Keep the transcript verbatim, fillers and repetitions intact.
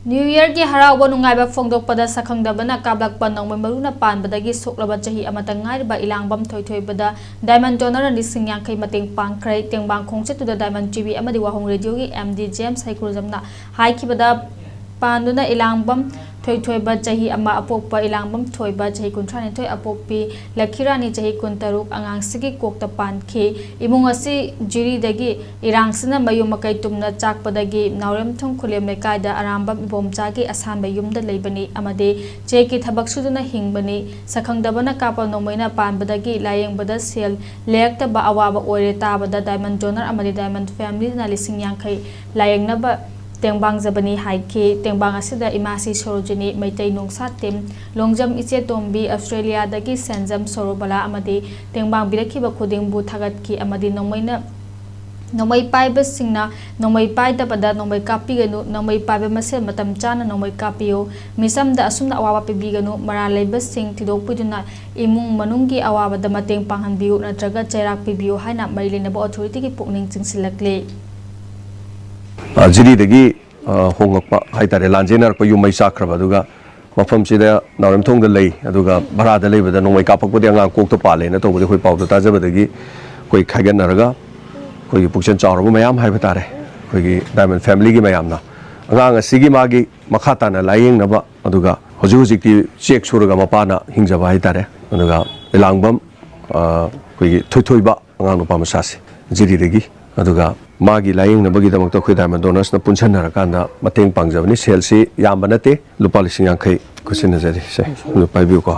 New Yearꯒꯤ ꯍꯔꯥꯎꯕ ꯅꯨꯡꯉꯥꯏꯕ ꯐꯣꯡꯗꯣꯛꯄꯗ ꯁꯛꯈꯪꯗꯕꯅ ꯀꯥꯞꯂꯛꯄ ꯅꯣꯡꯃꯩ ꯃꯔꯨꯅ ꯄꯥꯟꯕꯗꯒꯤ ꯁꯣꯛꯂꯕ ꯆꯍꯤ ꯑꯃꯇ ꯉꯥꯏꯔꯤꯕ ꯏꯂꯥꯡꯕꯝ ꯊꯣꯏꯊꯣꯏꯕꯗ Diamond Donorꯅ ꯂꯤꯁꯤꯡ ꯌꯥꯡꯈꯩ ꯃꯇꯦꯡ ꯄꯥꯡꯈ꯭ꯔꯦ꯫ ꯇꯦꯡꯕꯥꯡ ꯈꯣꯡꯆꯠꯇꯨꯗ Diamond TV ꯑꯃꯗꯤ ꯋꯥꯍꯣꯡ ꯔꯦꯗꯤꯑꯣꯒꯤ MD James ꯍꯩꯀ꯭ꯔꯨꯖꯝꯅ ꯍꯥꯏꯈꯤꯕꯗ, ꯄꯥꯟꯗꯨꯅ ꯏꯂꯥꯡꯕꯝ ꯊꯣꯏꯊꯣꯏꯕ ꯆꯍꯤ ꯑꯃ, ꯑꯄꯣꯛꯄ ꯏꯂꯥꯡꯕꯝ ꯊꯣꯏꯕ ꯆꯍꯤ ꯀꯨꯟꯊ꯭ꯔꯥꯅꯤꯊꯣꯏ, ꯑꯄꯣꯛꯄꯤ ꯂꯛꯈꯤꯔꯥꯅꯤ ꯆꯍꯤ ꯀꯨꯟꯇꯔꯨꯛ ꯑꯉꯥꯡꯁꯤꯒꯤ ꯀꯣꯛꯇ ꯄꯥꯟꯈꯤ꯫ ꯏꯃꯨꯡ ꯑꯁꯤ ꯖꯤꯔꯤꯗꯒꯤ ꯏꯔꯥꯡꯁꯤꯅ ꯃꯌꯨꯝ ꯃꯀꯩ ꯇꯨꯝꯅ ꯆꯥꯛꯄꯗꯒꯤ ꯅꯥꯎꯔꯦꯝꯊꯣꯡ ꯈꯨꯂꯦꯝ ꯂꯩꯀꯥꯏꯗ ꯑꯔꯥꯝꯕꯝ ꯏꯕꯣꯝꯆꯥꯒꯤ ꯑꯁꯥꯟꯕ ꯌꯨꯝꯗ ꯂꯩꯕꯅꯤ ꯑꯃꯗꯤ ꯆꯦꯛꯀꯤ ꯊꯕꯛ ꯁꯨꯗꯨꯅ ꯍꯤꯡꯕꯅꯤ꯫ ꯁꯛꯈꯪꯗꯕꯅ ꯀꯥꯞꯄ ꯅꯣꯡꯃꯩꯅ ꯄꯥꯟꯕꯗꯒꯤ ꯂꯥꯌꯦꯡꯕꯗ ꯁꯦꯜ ꯂꯩꯔꯛꯇꯕ ꯑꯋꯥꯕ ꯑꯣꯏꯔꯦ ꯇꯥꯕꯗ Diamond Donor ꯑꯃꯗꯤ Diamond Familyꯅ ꯂꯤꯁꯤꯡ ꯌꯥꯡꯈꯩ ꯂꯥꯌꯦꯡꯅꯕ ꯇꯦꯡꯕꯥꯡꯖꯕꯅꯤ ꯍꯥꯏꯈꯤ꯫ ꯇꯦꯡꯕꯥꯡ ꯑꯁꯤꯗ ꯏꯃꯥꯁꯤ ꯁꯣꯔꯣꯖꯤꯅꯤ, ꯃꯩꯇꯩ ꯅꯣꯡꯁꯥ ꯇꯤꯝ, ꯂꯣꯡꯖꯝ ꯏꯆꯦ ꯇꯣꯝꯕꯤ, ꯑꯁꯇ꯭ꯔꯦꯂꯤꯌꯥꯗꯒꯤ ꯁꯦꯟꯖꯝ ꯁꯣꯔꯣꯕꯂꯥ ꯑꯃꯗꯤ ꯇꯦꯡꯕꯥꯡꯕꯤꯔꯛꯈꯤꯕ ꯈꯨꯗꯤꯡꯕꯨ ꯊꯥꯒꯠꯈꯤ ꯑꯃꯗꯤ ꯅꯣꯡꯃꯩꯅ, ꯅꯣꯡꯃꯩ ꯄꯥꯏꯕꯁꯤꯡꯅ ꯅꯣꯡꯃꯩ ꯄꯥꯏꯗꯕꯗ ꯅꯣꯡꯃꯩ ꯀꯥꯞꯄꯤꯒꯅꯨ, ꯅꯣꯡꯃꯩ ꯄꯥꯏꯕ ꯃꯁꯦꯜ ꯃꯇꯝ ꯆꯥꯅ ꯅꯣꯡꯃꯩ ꯀꯥꯞꯄꯤꯌꯨ, ꯃꯤꯁꯝꯗ ꯑꯁꯨꯝꯅ ꯑꯋꯥꯕ ꯄꯤꯕꯤꯒꯅꯨ, ꯃꯔꯥꯜ ꯂꯩꯕꯁꯤꯡ ꯊꯤꯗꯣꯛꯄꯤꯗꯨꯅ ꯏꯃꯨꯡ ꯃꯅꯨꯡꯒꯤ ꯑꯋꯥꯕꯗ ꯃꯇꯦꯡ ꯄꯥꯡꯍꯟꯕꯤꯌꯨ ꯅꯠꯇ꯭ꯔꯒ ꯆꯩꯔꯥꯛ ꯄꯤꯕꯤꯌꯨ ꯍꯥꯏꯅ ꯃꯔꯤ ꯂꯩꯅꯕ ꯑꯣꯊꯣꯔꯤꯇꯤꯒꯤ ꯄꯨꯛꯅꯤꯡ ꯆꯤꯡꯁꯤꯜꯂꯛꯂꯤ꯫ ꯑ, ꯖꯤꯔꯤꯗꯒꯤ, ꯑ, ꯍꯣꯡꯂꯛꯄ ꯍꯥꯏꯇꯥꯔꯦ, ꯂꯥꯟꯖꯦꯟꯅꯔꯛꯄ ꯌꯨꯝ ꯃꯩ ꯆꯥꯛꯈ꯭ꯔꯕ, ꯑꯗꯨꯒ ꯃꯐꯝꯁꯤꯗ ꯅꯥꯎꯔꯦꯝꯊꯣꯡꯗ ꯂꯩ, ꯑꯗꯨꯒ ꯚꯔꯥꯗ ꯂꯩꯕꯗ ꯅꯣꯡꯃꯩ ꯀꯥꯞꯄꯛꯄꯗꯤ ꯑꯉꯥꯡ ꯀꯣꯛꯇ ꯄꯥꯜꯂꯦꯅ ꯇꯧꯕꯗꯤ ꯑꯩꯈꯣꯏ ꯄꯥꯎꯗ ꯇꯥꯖꯕꯗꯒꯤ ꯑꯩꯈꯣꯏ ꯈꯥꯏꯒꯠꯅꯔꯒ ꯑꯩꯈꯣꯏꯒꯤ ꯄꯨꯛꯆꯦꯜ ꯆꯥꯎꯔꯕ ꯃꯌꯥꯝ ꯍꯥꯏꯕ ꯇꯥꯔꯦ, ꯑꯩꯈꯣꯏꯒꯤ Diamond Familyꯒꯤ ꯃꯌꯥꯝꯅ ꯑꯉꯥꯡ ꯑꯁꯤꯒꯤ ꯃꯥꯒꯤ ꯃꯈꯥ ꯇꯥꯅ ꯂꯥꯏꯌꯦꯡꯅꯕ, ꯑꯗꯨꯒ ꯍꯧꯖꯤꯛ ꯍꯧꯖꯤꯛꯇꯤ ꯆꯦꯛ ꯁꯨꯔꯒ ꯃꯄꯥꯅ ꯍꯤꯡꯖꯕ ꯍꯥꯏꯇꯥꯔꯦ, ꯑꯗꯨꯒ ꯏꯂꯥꯡꯕꯝ, ꯑ, ꯑꯩꯈꯣꯏꯒꯤ ꯊꯣꯏꯊꯣꯏꯕ ꯑꯉꯥꯡ ꯅꯨꯄꯥ ꯃꯆꯥꯁꯦ ꯖꯤꯔꯤꯗꯒꯤ, ꯑꯗꯨꯒ ꯃꯥꯒꯤ ꯂꯥꯏꯌꯦꯡꯅꯕꯒꯤꯗꯃꯛꯇ ꯑꯩꯈꯣꯏ Diamond Donorsꯅ ꯄꯨꯟꯁꯟꯅꯔꯀꯥꯟꯗ ꯃꯇꯦꯡ ꯄꯥꯡꯖꯕꯅꯤ꯫ ꯁꯦꯜꯁꯤ ꯌꯥꯝꯕ ꯅꯠꯇꯦ, ꯂꯨꯄꯥ ꯂꯤꯁꯤꯡ ꯌꯥꯡꯈꯩ ꯈꯨꯠꯁꯤꯟꯅꯖꯔꯤ꯫ ꯁꯦ, ꯑꯗꯨ ꯄꯥꯏꯕꯤꯌꯨꯀꯣ꯫